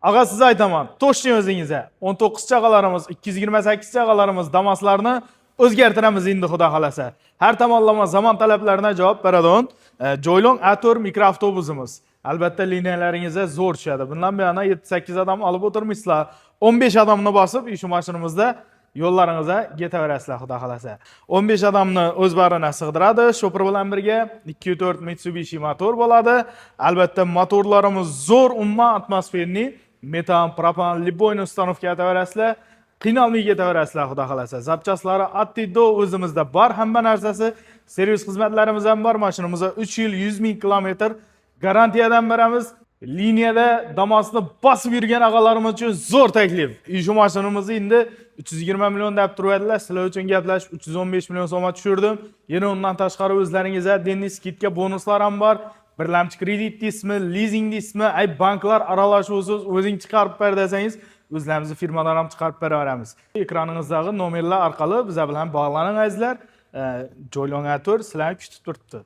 Ag'a, siz aytaman, точно o'zingizga. 19 chaqalarimiz, 228 chaqalarimiz Damaslarni o'zgartiramiz endi, xudo xolasa. Har tomonlama zamon talablariga javob beradigan Joylong A4 mikroavtobusimiz. Albatta, liniyalaringizga zo'r tushadi. Bundan buyog'ina 7-8 odam olib o'tirmaysizlar. 15 odamni bosib, shu mashinamizda yo'llaringizga ketaverasizlar, xudo xolasa. 15 odamni o'z bag'rina sig'diradi. Shopir bilan birga 2.4 Mitsubishi motor bo'ladi. Albatta, motorlarimiz zo'r, umuman атмосферный, metan, propan, любой установка ketaverasizlar. Qiynalmay ketaverasizlar, xudo xolasa. Запчасть lari от до o'zimizda bor hamma narsasi. Servis xizmatlarimiz ham bor. Mashinamizga 3 yil 100 ming kilometr garantiyadan beramiz. Liniyada Damasni bosib yurgan ag'alarimiz uchun zo'r taklif. Shu mashinamizni endi 320 million deb turadilar. Sizlar uchun gaplashib 315 million so'mga tushirdim. Yana undan tashqari o'zlaringizga денный скидка, bonuslar ham bor. Birlamchi kredit deysizmi, lizing deysizmi, ay banklar aralashuvsiz o'zing chiqarib ber desangiz, o'zlarimizni firmalar ham chiqarib beraveramiz. Ekraningizdagi nomerlar orqali bizlar bilan bog'laning, azizlar. Joylong A4 sizlarni kutib turibdi.